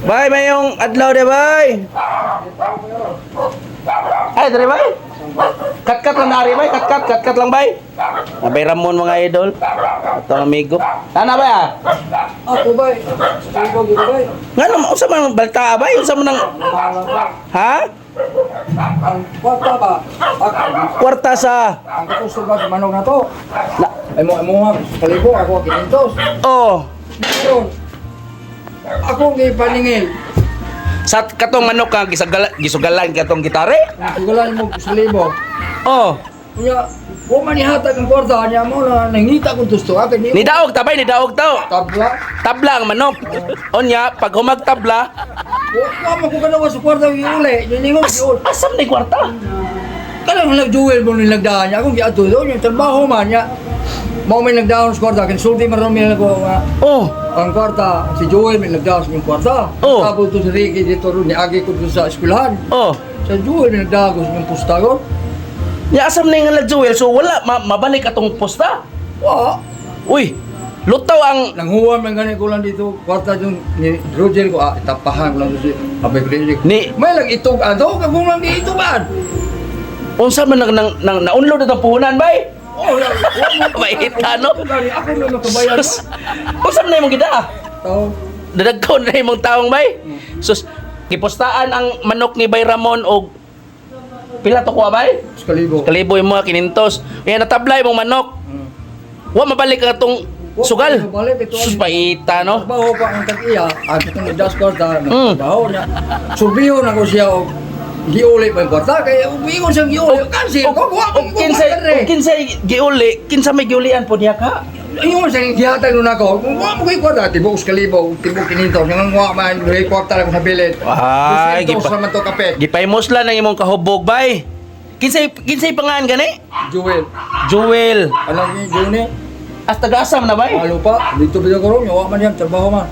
Bay, mayong adlaw de, bay. Ay, dere, bay. Katkat lang na ari, bay. Katkat, katkat lang, bay. Abay Ramon, mga idol. Atong amigo. Tana bay ah. Ako ba? Ikaw gyud ba? Ngano unsa man ang balta bay? Unsa man ang ha? Ang kwarta ba? Ang Kwarta sa ang gusto ba sa manok na to? Na, Ay mo mo kalibo ako 500. oh. Karon. Ako gipaningil. Sa katong manok ka gisagala, gisugalan katong gitare? Sugalan mo sa libo. Oh. Unya, wa man ihatag ang kwarta niya mo na nangita kong gusto akin ni. Nidaog ta bay, nidaog ta. Tabla. Tabla ang manok. Onya, pag humag tabla, Wa man ko kanawa sa kwarta giuli. Nilingon giuli. asam ni kwarta? Kanang nagduel mo nilagdaan niya akong giadto doon yung trabaho man niya. Mao may nagdaon sa kwarta kinsulti man ron nila ko nga Oh. ang kwarta, si Joel may nagdaon sa inyong kwarta. Oh. Tapos to si Ricky dito ron, niagi ko doon sa eskwelahan. Oh. Sa Joel may nagdaon sa inyong pusta ko. Nya asam na nga Joel, so wala mabalik atong posta. Wa, Uy, lutaw ang nanghuwan man gani ko lang dito, kwarta yung ni Roger ko, ah, itapahan ko lang doon si Abay Ricky. Ni- May lang itog ato, kung lang di itugan. unsa man nang nang, nang naunlod atong puhunan bay? Oh, wala, wa mo- Mahita, no? Gani, ako na makabayad. Sus, unsa man na imong gidaa? Tao. Dadagko na imong taong bay. Sus, gipostaan ang manok ni Bay Ramon og pila to kuha bay? Sa kalibo. Kalibo imo kinintos. Kaya natablay imong manok. Wa mabalik ang atong Wa sugal. mabalik, ito ang- Sus, paita no. Trabaho pa ang tag-iya, ang itong nagdas kwarta, nagtrabaho niya. Surbiho na ko siya og giuli pa yung kwarta, kaya umiingon siyang giuli, cancel ko, wa Og kinsay og kinsay giuli, kinsa may giulian po niya ka? Ingon siyang gihatag nun ako, kung wa mo ko'y kwarta, tibok sa kalibo, tibok kininto, nga wa man, duhay kwarta lang ko sa bilit. Ay, Dusintos naman to kape. Gipahimuslan ang imong kahubog bay. Kinsay kinsay pangan gani? Joel, Joel. alam ni Johnny, As taga-asam na bay. alo pa, dito ba ko ron, wa man yan, trabaho man.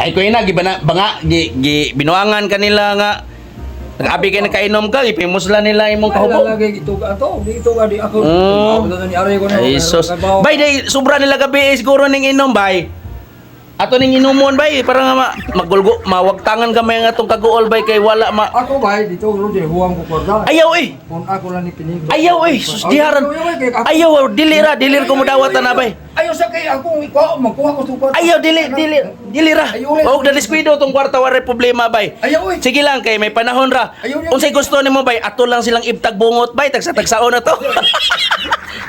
Ay ko ina gibana banga gi, gi binuangan kanila nga nag-abi kay nakainom ka, gipahimuslan nila imong kahubog. Lagi ito ato, di ito di ako. Ako na ni Aray ko na. Ay sus. Bay day sobra nila gabi eh, siguro ning inom bay. Ato ning inumon bay para nga magulgo mawagtangan gamay nga atong kaguol bay kay wala ma Ako bay dito ron, di huwang ko kwarta. Ayaw eh. Kung ako lang ni Pinito. Ayaw eh, sus diharan. Ayaw, dili ra, dili ra ko mudawat na bay. Ayaw sa kay ako ikaw magkuha ko sa kwarta. Ayaw, dili, dili, dili ra. Ayaw, Og na-deskuido tong kwarta wa problema bay. Ayaw eh. Sige lang kay may panahon ra. Ayaw niya. Unsay gusto nimo bay, ato lang silang ibtag bungot bay, tagsa-tagsaon na to.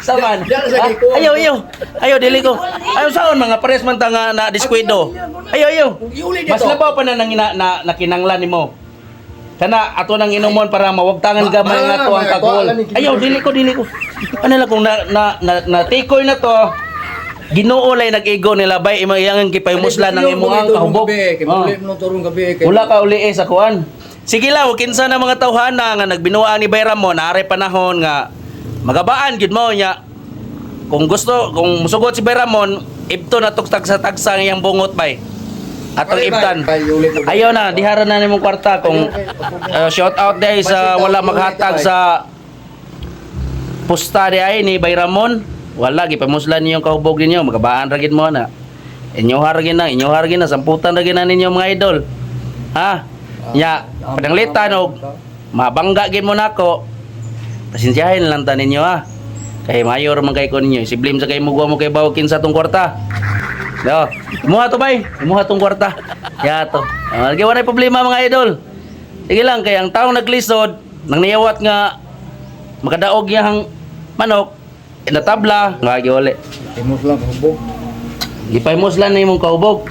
Saman. Di- di na sa kay kuha. Ayaw, ayaw. Ayaw, dili ko. Ayaw saon mga pares man ta nga na deskuido. Ayaw, ayaw. Kung iuli dito. Mas labaw pa na nang ina, na, nakinanglan nimo. Kana ato nang inumon para mawagtangan gamay nga to ang kagol. Ayaw, dili ko, dili ko. Ano lang kung na na na, na tikoy na to. Ginoo lay nag-ego nila bay imo iyang gipahimuslan ang imo ang kahubog. Kay Oh. muli mo turong gabi kay. Wala ka uli eh sa kuan. Sige lang, o kinsa na mga tawhana nga nagbinuang ni Bayram mo, naare panahon nga magabaan gid mo niya. Kung gusto, kung musugot si Bayramon, ibto na tugtag sa tagsa ang iyang bungot bay. Atong ibtan. Ayaw na, dihara na nimong kwarta kung shout out day sa wala maghatag sa pusta di ay ni Bayramon. Wala gipamuslan niyo ang kahubog ninyo, magabaan ra gid mo na. Inyo har gid na, inyo har gid na, samputan ra gid na ninyo mga idol. Ha? Nya, pananglitan og mabangga gid mo nako. Pasensyahin lang ta ninyo ha. Kay mayor man kay ko ninyo, isiblim sa kay mugo mo kay bawo kinsa tong kwarta. No. Imuha to bay, imuha tong kwarta. Ya to. Ah, uh, wala problema mga idol. Sige lang kay ang taong naglisod nang niyawat nga makadaog iyang manok natabla nga giuli. Timos lang kahubog. Gipahimuslan na imong kahubog.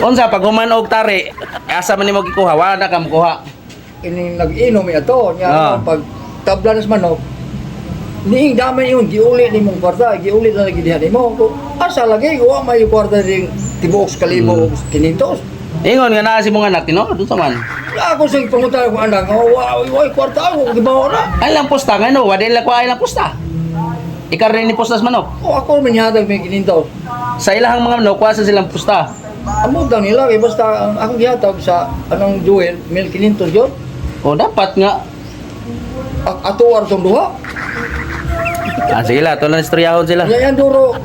Unsa pag human og tari, asa man nimo gikuha? Wala na ka mokuha. Ining nag-inom ato niya pag tabla na sa manok. Niing damay yun, giuli ni mong kwarta, giuli na lagi diha nimo. Kung Asa lagi, wa may kwarta ding tibuok sa kalibo og kinintos. Ingon nga naa si mong anak tinuod unsa man? Wala ako sa pangutan akong anak, oh, wa wa kwarta ako gibaw na. Ay lang pusta nga no, wala ko ay lang pusta. Ikaw rin ni pustas manok. O ako man may kinintos. Sa ilahang mga manok, kuha sa silang pusta. Amo daw nila kay basta ang akong gihatag sa anong Joel, mil kinintos yun. O dapat nga. Ato ar tong duha. Ah, sige la, tulan istoryahon sila. Nya yan duro.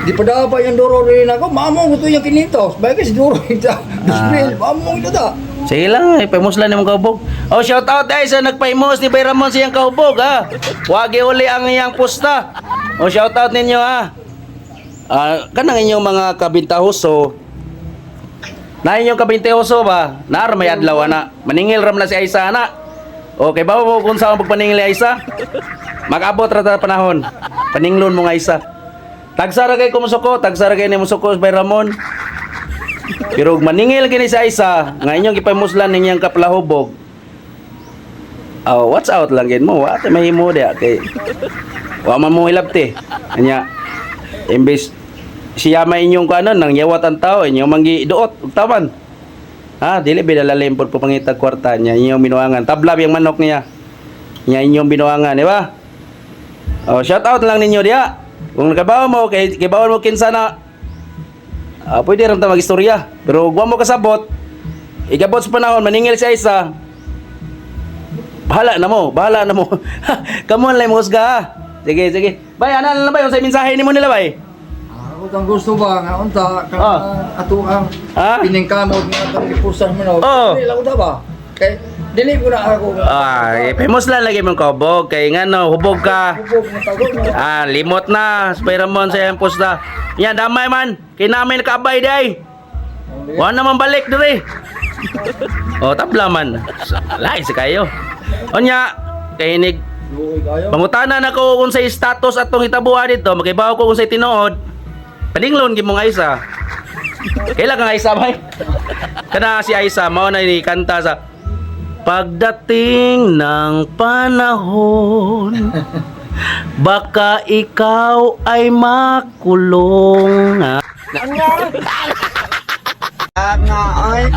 Di pa dapat yung duro rin ako, mamong ito yung 500. Bagay kasi duro ito. 2,000, mamong ito ta. Sige lang, eh, paimos lang nimong kahubog. Oh, shout out ay sa nagpaimos ni Bay Ramon sa iyang kahubog ha. Wagi uli ang iyang pusta. Oh, shout out ninyo ha. Ah, kanang inyong mga kabintahoso. Na inyong kabintahoso ba? Naar may adlaw na. Maningil ram na si Aisa na. Okay ba mo kung saan pagpaningil ni Aisa? Mag-abot ra ta panahon. Paninglon mo nga Aisa. Tagsara kay kumusuko, tagsara kay ni musuko Bay Ramon. Pero ug maningil kini sa isa, nga inyong gipamuslan ninyang kaplahubog. Oh, watch out lang gid mo, wa tay mahimo diha kay wa man mo hilabti. Anya imbes siya may inyong kuanon nang yawat ang tao inyong manggi duot ug taman. Ha, dili bida lalim pud pangitag kwarta niya inyong binuangan. Tabla yang manok niya. Niya inyong binuangan, di ba? Oh, shout out lang ninyo diha. Kung nakabaw mo kay kibawon mo kinsa na. Ah, pwede rin ta magistorya. Pero huwag mo kasabot. Igabot sa panahon, maningil siya isa. Bahala na mo, bahala na mo. Kamu lang mo husga ha. Sige, sige. Bay, ana lang ba yung sa mensahe nimo nila bay? Ako tang gusto ba nga unta ka ato ang piningkamot nga atong gipulsar mo no. Dili lang unta ba? Kay dili ko na ako. Ah, famous lang lagi mong kabog kay ngano hubog ka. Hubog mo tago no. Ah, limot na. Spray Ramon sa iyang posta. Yan, damay man. Kay namin nakaabay day. Wa naman balik diri. O, tabla man. Lain sa kayo. Onya, kay nig Luoy kayo. pangutana na ko kung sa status atong hitabuha dito, makibaw ko kung sa tinuod. Paninglon gid mo nga isa. Kaila ka nga isa bay? Kana si Aisa mao na ni kanta sa Pagdating ng panahon, baka ikaw ay makulong. Nga ay.